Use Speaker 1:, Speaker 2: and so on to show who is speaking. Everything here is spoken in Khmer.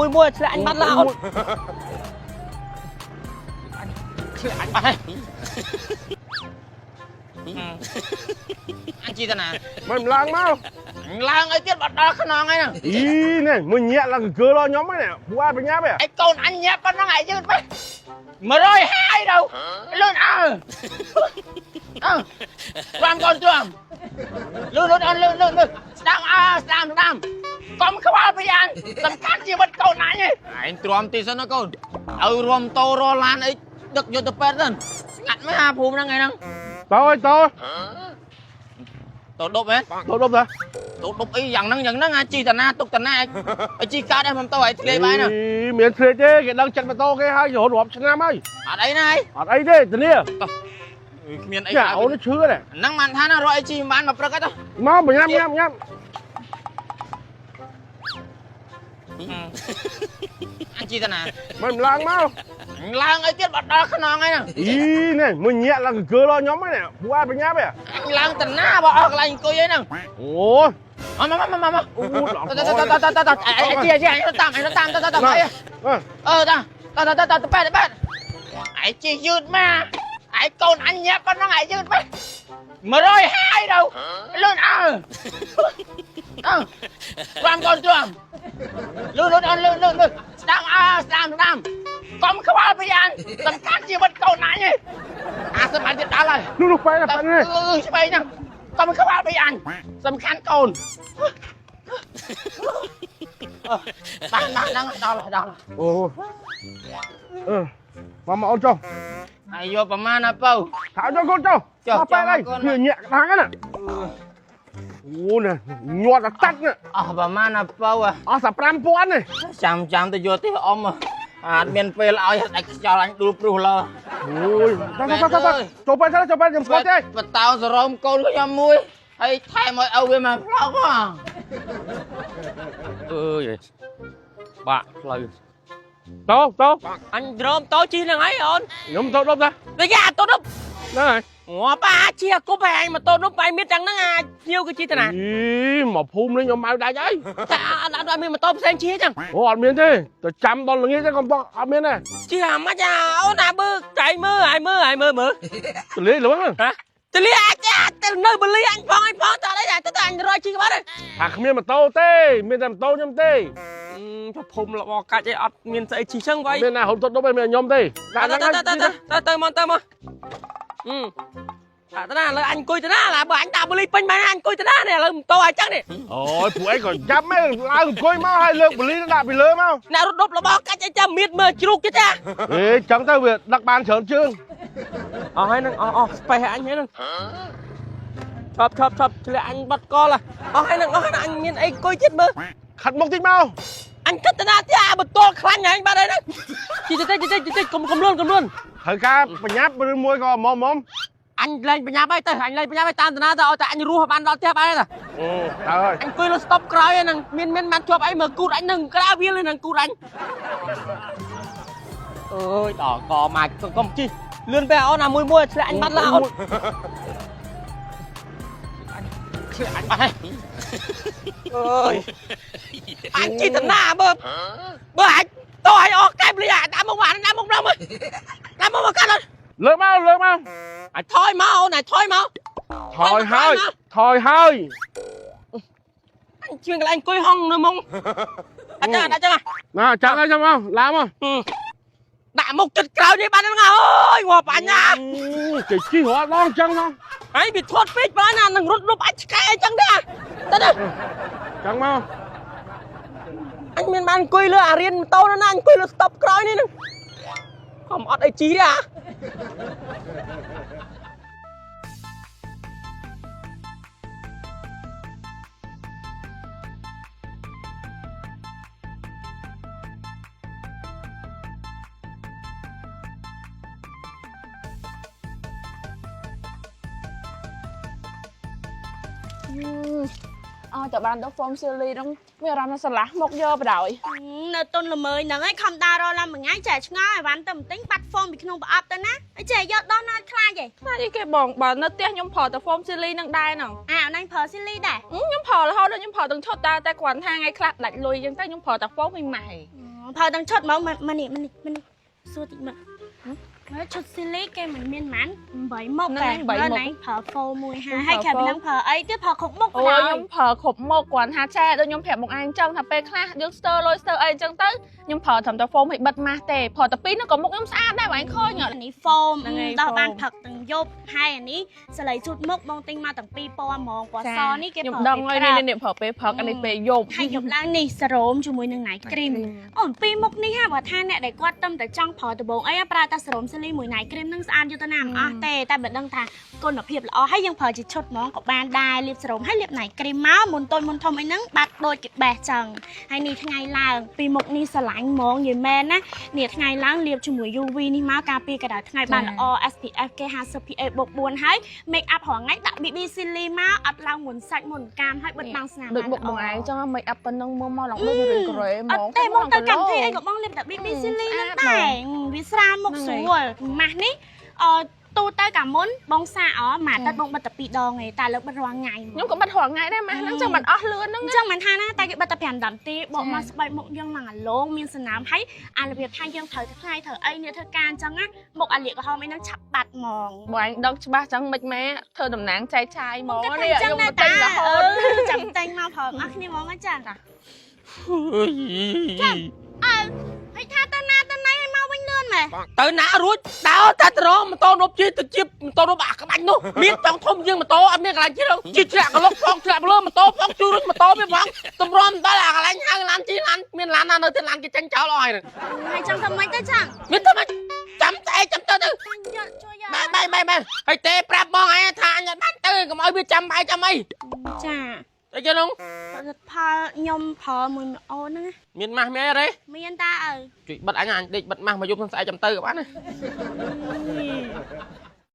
Speaker 1: មួយមួយឆ្លាក់អញបាត់ឡាអូនឆ្លាក់អញបាត់ហើយអញជីតាណា
Speaker 2: មិនឡើងមក
Speaker 1: ឡើងអីទៀតបាត់ដល់ខ្នងហើយហ្នឹង
Speaker 2: អីនេះមួយញាក់ឡើងកកើដល់ខ្ញុំហ្នឹងនេះពួកឯងបញ្ញាប់ឯង
Speaker 1: ឯកូនអញញាប់ប៉ុណ្ណឹងឯងយឺតពេក150ទៅលឿនអើអើត្រាំកូនត្រាំលឿនលឿនអនលឿនលឿនលឿនស្ដាំអើស្ដាំស្ដាំកុំខ្វល់ពីអញសំខាន់ជីវិតកូនអញឯងទ្រាំទីសិនណាកូនឲ្យរួមតោរឡានអីដឹកយកទៅពេទ្យសិនស្ងាត់មែនអាភូមិហ្នឹងឯហ្នឹង
Speaker 2: តើតើ
Speaker 1: តោដប់ហ៎
Speaker 2: តដប់តា
Speaker 1: តោដប់អីយ៉ាងហ្នឹងយ៉ាងហ្នឹងអាជីតាណាទុកតាណាឲ្យជីកើតឯងមិនតោឲ្យធ្លាយបាយណា
Speaker 2: មានធ្លាយទេគេដឹងចិត្តម៉ូតូគេហើយរហូតរាប់ឆ្នាំហើយ
Speaker 1: អត់អីណាឯង
Speaker 2: អត់អីទេធានា
Speaker 1: គ្មានអី
Speaker 2: ចាអូននេះឈឺទេ
Speaker 1: ហ្នឹងបានថាណារកអីជីមិនបានមកព្រឹកអីទៅ
Speaker 2: មកបញ្ញាប់ញ៉ាំញ៉ាំ
Speaker 1: អញជីតាណា
Speaker 2: មិនឡើងមក
Speaker 1: ឡើងអីទៀតបាត់ដល់ខ្នងហើយហ្នឹង
Speaker 2: អីនេះមួយញាក់ឡើងកកើដល់ខ្ញុំហ្នឹងនេះពួកឯងបញ្ញាប់ឯង
Speaker 1: អញឡើងតាណាបើអស់កន្លែងអង្គុយអីហ្នឹង
Speaker 2: អូ
Speaker 1: មកមកមកមក
Speaker 2: អូដល់
Speaker 1: តតតតតតអីជីអីអញតាមអញតាមតតតអីអឺតាតតតតបែតបែតអីជីយឺតមកឯកូនអញញាប់ប៉ុណ្ណឹងឯងយឺតពេក150ទៅលឿនអើអើត្រាំកូនត្រាំលឿនលឿនអនលឿនលឿនលឿនស្ដាំអើស្ដាំស្ដាំកុំខ្វល់ពីអញសំខាន់ជីវិតកូនអញឯងអាសម្បានទៀតដល់ហើយ
Speaker 2: នោះនោះបែរបែរនេះ
Speaker 1: អឺស្បែកហ្នឹងកុំខ្វល់ពីអញសំខាន់កូនបានបានហ្នឹងដល់ដល់
Speaker 2: អូអឺមកមកអូនចុះ
Speaker 1: ហើយយកប្រមាណណាពៅ
Speaker 2: ថើចុះកូនចុះបែរហើយគឺញាក់ខាងហ្នឹងអូនេះញាត់តាច់នេះ
Speaker 1: អស់ប្រមាណណាពៅ
Speaker 2: អស់តែ5000នេះ
Speaker 1: ចាំចាំទៅយកទេអ៊ំអត់មានពេលឲ្យដាច់ខ្យល់អញដួលព្រុសលើ
Speaker 2: អូយតតតតចូលបែរចូលបែរខ្ញុំស្គាល់ទេ
Speaker 1: បតោសរោមកូនខ្ញុំមួយហើយថែមឲ្យឪវាមកផ្លោកហ៎អើយបាក់ផ្លូវ
Speaker 2: តោតោ
Speaker 1: អញរមតោជីហ្នឹងហើយអូន
Speaker 2: ខ្ញុំតដប់តា
Speaker 1: តែយ៉ាតោដប់
Speaker 2: ហ្នឹងហើយ
Speaker 1: ងាប់អាជាគប់ឯងម៉ូតូនោះបែរមានទាំងហ្នឹងអាភ្ញៀវគឺជីតាណា
Speaker 2: អីមកភូមិនេះខ្ញុំមកដាច់ហើយ
Speaker 1: តែអត់អត់មានម៉ូតូផ្សេងជាចឹង
Speaker 2: អូអត់មានទេទៅចាំដល់ល្ងាចទេកុំបងអត់មានទេ
Speaker 1: ជាអាម៉ាច់អាអូនអាមើលចៃមើលអាយមើលអាយមើលមើល
Speaker 2: ទលាយល្វឹង
Speaker 1: ហ៎ទលាអាចទៅនៅបលីអញផងអញផងតើអីទៅទៅអញរយជីក្បាត់ទេ
Speaker 2: ថាគ្មានម៉ូតូទេមានតែម៉ូតូខ្ញុំទេ
Speaker 1: ប្រភពរបស់កាច់អីអត់មានស្អីជីចឹងវ៉ៃ
Speaker 2: មានណាហូបទៅដប់ឯងមានខ្ញុំទេ
Speaker 1: ទៅទៅទៅទៅទៅមកទៅមកអឺអាតាណាឥឡូវអញអង្គុយតាណាឡាបើអញដាក់បលីពេញបែរអញអង្គុយតាណានេះឥឡូវម៉ូតូអញចឹងនេះ
Speaker 2: អូយពួកឯងក៏យ៉ាប់មែនឡើងអង្គុយមកហើយលើកបលីដាក់ពីលើមក
Speaker 1: អ្នករត់ដប់របស់កាច់អីចាំមៀតមើលជ្រូកទៀតចា
Speaker 2: អេចឹងទៅវាដឹកបានច្រើនជើង
Speaker 1: អស់ហើយនឹងអស់អស់ស្បេះអញហ្នឹងឈប់ឈប់ឈប់ធ្លាក់អញបាត់កលអស់ហើយនឹងអស់ហើយអញមានអីអង្គុយទៀតមើល
Speaker 2: ខាត់មុខតិចមក
Speaker 1: អញគិតតាណាទៀតអាបន្ទាល់ខ្លាញ់ហ្នឹងបាត់ហើយហ្នឹងជីតិចតិចតិចតិចកុំកុំលឿនកុំលឿន
Speaker 2: ត្រូវការបញ្ញាប់ឬមួយក៏មុំមុំ
Speaker 1: អញលែងបញ្ញាប់ហើយទៅអញលែងបញ្ញាប់ហើយតាមតាណាទៅឲ្យតែអញរស់បានដល់ផ្ទះបានហើយតា
Speaker 2: អូតើហើយ
Speaker 1: អញអង្គុយលើស្តុបក្រោយហ្នឹងមានមានបានជាប់អីមើលគូតអញនឹងក្រាវាលហ្នឹងគូតអញអើយដល់កមកកុំជីលឿនពេកអូនអាមួយមួយធ្លាក់អញបាត់ឡាអូនធ្លាក់អញបាត់ហើយអើយអញជីតាណាបើបើអញតោះឲ្យអស់កែបលីអាដាក់មុខអាដាក់មុខដល់មើលដាក់មុខមកកាត់អូន
Speaker 2: លើកមកលើកមក
Speaker 1: អញថយមកអូនអញថយមក
Speaker 2: ថយហើយថយហើយ
Speaker 1: អញជឿងកន្លែងអង្គុយហងនៅមុងអត់ចឹងអត់ចឹង
Speaker 2: ណាចាំហើយចាំមកឡើងមក
Speaker 1: ដាក់មុខចិត្តក្រោយនេះបានហ្នឹងអើយងាប់អញណា
Speaker 2: គេជិះរាល់ដងចឹងហ៎
Speaker 1: ហើយវាធាត់ពេកបានណានឹងរត់លុបអញឆ្កែអីចឹងដែរទៅទៅ
Speaker 2: ចឹងមក
Speaker 1: អញមានបានអង្គុយលើអារៀនម៉ូតូណាណាអង្គុយលើស្តុបក្រោយនេះហ្នឹងខំអត់អីជីទេអា
Speaker 3: អើតែបានទៅហ្វមស៊ីលីហ្នឹងមានអារម្មណ៍ថាស្រឡះមកយកបដ ாய்
Speaker 4: នៅតុនល្មើយហ្នឹងឯងខំដើររកឡើងមួយថ្ងៃចេះឆ្ងល់អីវ៉ាន់ទៅមិនទិញបាត់ហ្វមពីក្នុងប្រអប់ទៅណាអីចេះយកដោះណាត់ខ្លាចឯង
Speaker 3: ខ្លាចអីគេបងបើនៅផ្ទះខ្ញុំប្រើតែហ្វមស៊ីលីហ្នឹងដែរហ្នឹង
Speaker 4: អាអូនឯងប្រើស៊ីលីដែរ
Speaker 3: ខ្ញុំប្រើរហូតដល់ខ្ញុំប្រើទាំងឈុតតែតែគ្រាន់ថាថ្ងៃខ្លះដាច់លុយអញ្ចឹងទៅខ្ញុំប្រើតែហ្វមវិញម៉ែ
Speaker 4: ប្រើទាំងឈុតហ្មងមកនេះមកនេះមកនេះសួរតិចមកមើលឈុតស៊ីលីគេមិនមានហ្មង8មុខ
Speaker 3: ហ្នឹង
Speaker 4: តែ
Speaker 3: ហើយ8មុខ
Speaker 4: មើលណៃប្រើហ្វូមួយហាហើយក្រៅពីហ្នឹងប្រើអីទៀតប្រើគ្រប់មុខ
Speaker 3: អូ
Speaker 4: បណ្ដោយ
Speaker 3: ខ្ញុំប្រើគ្រប់មុខគ្រាន់ថាចែដូចខ្ញុំប្រាប់មកឯងអញ្ចឹងថាពេលខ្លះយើងស្ទើរលុយស្ទើរអីអញ្ចឹងទៅខ្ញុំប្រើត្រឹមតែ foam ឲ្យបិទម៉ាស់ទេប្រើតែពីរហ្នឹងក៏មុខខ្ញុំស្អាតដែរបងឯងឃើញអត់
Speaker 4: អានេះ foam
Speaker 3: ហ្នឹងហើយ
Speaker 4: ដោះបាន
Speaker 3: foam
Speaker 4: ផឹកទាំងយប់ហើយអានេះសលៃជូតមុខបងទិញមកទាំងពីរពណ៌ហ្មងពណ៌សនេះគេ
Speaker 3: ខ្ញុំ
Speaker 4: ប្រើ
Speaker 3: ដឹងហើយ
Speaker 4: ពេលព្រឹក
Speaker 3: នេះនេះប្រើពេលព្រឹកអានេះពេលយប់
Speaker 4: ហើយយប់ឡើងនេះសេរ៉ូមជាមួយនឹង night cream អូនពីរមុខនេះហ่าបើថាអ្នកដែលគាត់ទឹមតែចង់ប្រើដំបងអីប្រើតែសេរ៉ូមស៊ីលីមួយ night cream នឹងស្អាតយូរទៅណាមិនអស់ទេតែបើដឹងថាគុណភាពល្អហើយយើងប្រើជាឈុតហ្មងក៏បានដែរលាបសេរ៉ូមហើយលាប night cream មកមុនតូចមុនធំអីហ្នឹងបាត់ដូចគេបេះចឹងហើយនេះថ្ងៃឡើងពីរមុខនេះស្រឡាញ់ហ្មងនិយាយមែនណានេះថ្ងៃឡើងលាបជាមួយ UV នេះមកការពារកម្ដៅថ្ងៃបានល្អ SPF គេ50 PA បូក4ហើយ make up រាល់ថ្ងៃដាក់ BB Silly មកអត់ឡើងមុនសាច់មុនកាមហើយបិទបាំងស្នាម
Speaker 3: ដូចមុខបងឯងចឹង make up ប៉ុណ្ណឹងមើលមកឡើងដូចរឿងក្រេហ្មង
Speaker 4: អត់ទេមកទៅកម្មវិធីអីក៏បងលាបតែ BB Silly ហ្នឹងដែរវាស្រាលមុខស្រួលម៉ាស់នេះអឺទូទៅកាលមុនបងសាអមួយអាទិត្យបងបិទតែ2ដងឯងតែលើបិទរាល់ថ្ងៃ
Speaker 3: ខ្ញុំក៏បិទរាល់ថ្ងៃដែរម៉ាស់ហ្នឹងចឹងមិនអស់លឿនហ្នឹង
Speaker 4: អញ្ចឹងមិនថាណាតែគេបិទតែ5 10នាទីបកមកស្បែកមុខយើងឡើងអាឡងមានសំណើមហើយអារបៀបថាយើងត្រូវថ្ងៃត្រូវអីនេះធ្វើការអញ្ចឹងណាមុខអាលាកក្រហមអីហ្នឹងឆាប់បាត់ហ្មង
Speaker 3: បងឯងដឹងច្បាស់ចឹងមិនម៉ែធ្វើតំណាងចែកចាយហ្មង
Speaker 4: គិតថា
Speaker 3: នេះ
Speaker 4: អញ្ចឹង
Speaker 3: ខ្ញុំមកទិ
Speaker 4: ណាតា
Speaker 3: ញរហូត
Speaker 4: ចាំតែងមកប្រើអស់គ្នាហ្មងអញ្ចឹង
Speaker 1: អើយ
Speaker 4: អើហើយថាទៅណាទៅណីឲ្យមកវិញលឿនម៉េះ
Speaker 1: ទៅណារួចដើរតែត្រម៉ូតូនប់ជិះទៅជិះម៉ូតូនប់អាក្បាញ់នោះមានចង់ធំជាងម៉ូតូអត់មានកន្លែងជិះជិះធ្លាក់កលុកផងធ្លាក់លើម៉ូតូផងជួយរុញម៉ូតូវាផងតម្រាំដល់អាកន្លែងហៅឡានជិះឡានមានឡានណានៅទីឡានគេចេញចោលអស់ហើយហ្នឹង
Speaker 4: ហើយចង់ធ្វើម៉េចទៅចឹង
Speaker 1: មានធ្វើម៉េចចាំតែឯងចាំទៅទៅ
Speaker 4: ចាំយកជួយយក
Speaker 1: បែបែបែបែហើយទេប្រាប់បងឯងថាអញអត់បានទៅកុំឲ្យវាចាំបាយចាំអី
Speaker 4: ចា
Speaker 1: អីគេនោះ
Speaker 4: ផលិតផលខ្ញុំប្រើមួយម៉ូអូនហ្នឹងណា
Speaker 1: មានម៉ាស់មានអីទេ
Speaker 4: មានតាឪ
Speaker 1: ជួយបិទអញអញដេកបិទម៉ាស់មកយប់ស្អែកចាំទៅក៏បានដែរ